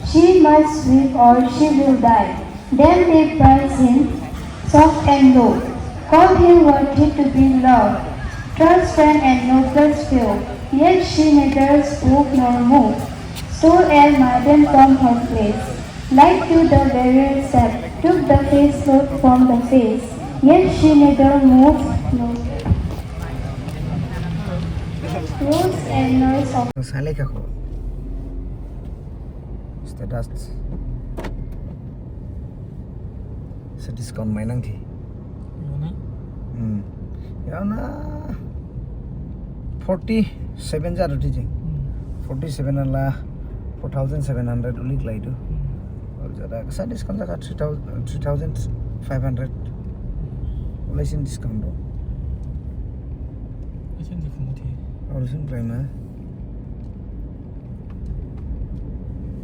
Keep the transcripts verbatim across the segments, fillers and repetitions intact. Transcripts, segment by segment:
She must weep or she will die. Damned if by sin, soft and low. Call him worthy to be loved, true friend and noblest foe. Yet she neither spoke nor moved. Stole air maddened from her place. Light to the weary sap, took the face load from the face. Yet she neither moved nor rose and nor soft. Sale ka ko. Status. Se discount mai nang thi. Mana? Hmm. Ya na forty seven ja roti jing. Hmm. Forty seven ala four thousand seven hundred ulik lai tu. Hmm. Aur jada sa discount jaka three thousand, three thousand five hundred. Ulai sin discount do. Asin di kumuti. Aur sin prima.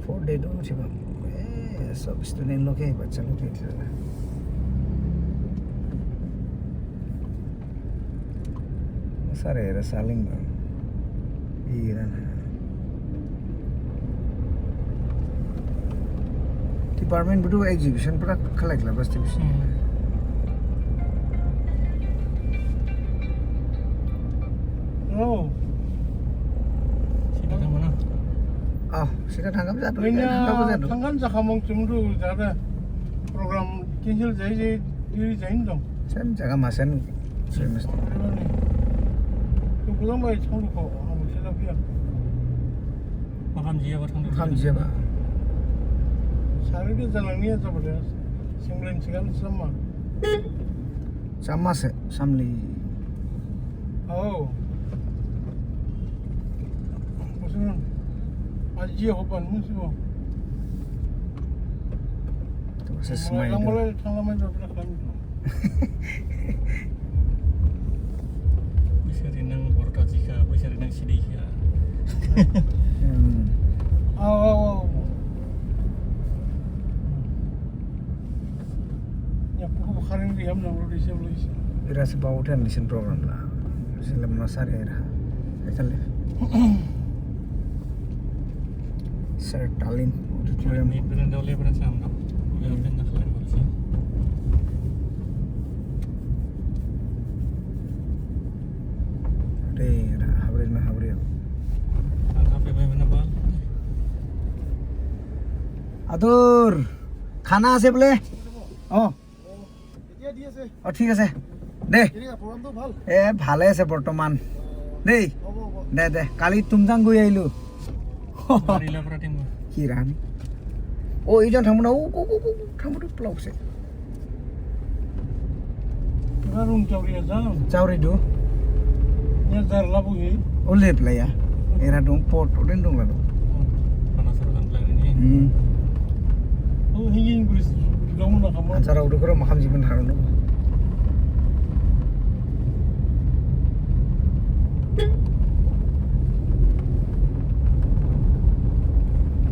Four day do chiba. Eh, sob student loke, bacha loke. Sare era saling bang. Iran. Department budu exhibition pura collect la bas exhibition. Hmm. Oh. Sita thang mana? Ah, sita thang kami satu. Kanya thang kami satu. Thang kan jakamong cemdu jada program cancel jai jai diri jain dong. Sen jaga masen semester. Tuh pulang baik cemdu kok. Kamu sila biar. Makam jia ba thang. Makam jia ba. Sari dia jalan ni aja pada. Singlen sikan sama. Sama se, samli. Oh. Musim. Aji hopan musim. Itu se semai. Lang itu. Mulai tang lama itu berapa kali itu? Bisa rinang borta jika, bisa rinang sidi ya. Hmm. Oh, oh, oh. Ya, puku bukarin di ham nang lo di sini, lo di sini. Ira si bau dan di sini program la. Sini lemah sari ira. Ekal deh. Sir Talin Auditorium. Ini pernah dah oleh pernah sam dong. Oleh apa yang nak lain baru sih. Deh, habri na habri. Angkap apa yang mana bal? Adur, khana ase bole? Oh. এতিয়া দি আছে। অ, ঠিক আছে। দে। কেনেকুৱা প্ৰগ্ৰামটো ভাল? এ, ভালে আছে বৰ্তমান। দেই। হ'ব, হ'ব। দে, দে। কালি তুমজাং গৈ আহিলো। Marila pra team. কি ৰাণী? অ, এইজন থামো না। ও, ও, ও, ও, থামো তো ব্লক আছে। Kita rung chawri aja. Chawri do. Nya jar labu hi. Ole playa. Era dong port, oden dong lado. Panas orang plan ini. Hmm. Oh, hinging bris. Dong na kamu. Acara udah kero makam jiban harun.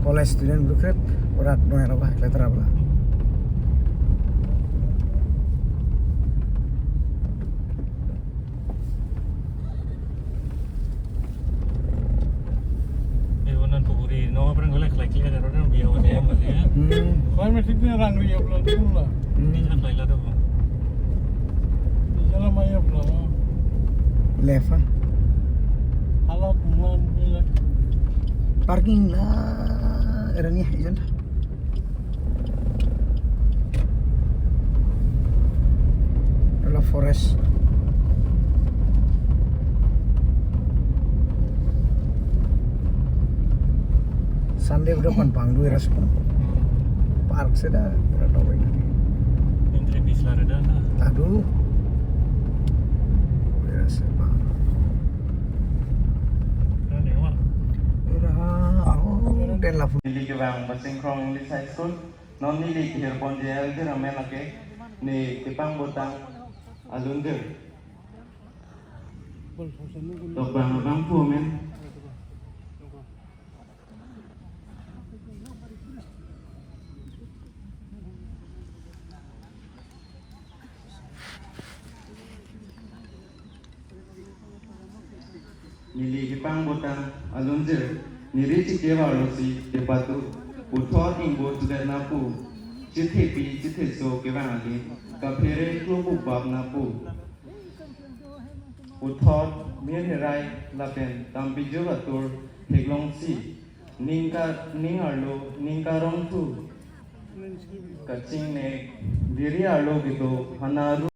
College student bukrep, orat no era bah, letra bela. Eh, unan pukuri, no, apa yang golek, like, like, ada orang biar, ada yang balik, ya. Hmm. Kau mesti dia orang dia belum pula. Hmm. Ini kan lain lah tu. Di jalan maya pula. Left, ah. Alat dengan bila. Parking lah, era ni, ijan. Hala forest. Sunday udah pan pangdu era sepuluh. Park seda era tawai. Entry fees lah ada na. Aduh. Era sepa. Ada ni, Wak. Era, oh, den la. Neli kevang Basingkrong English High School. Non neli kehir ponji elder amen lake ne kepang botang alundir. Tokbang abang pu amen. Neli kepang botang alundir, neli chike varlosi kepatu. Puthot ingbo tudet napu, chithepi chitheso kevang adim, kaphere klobuk bap napu. Puthot mir herai lapen tampijur atur theklongsi, ning ka, ning arlo, ning karongthu, kachingne, diri arlo kedo, hana ru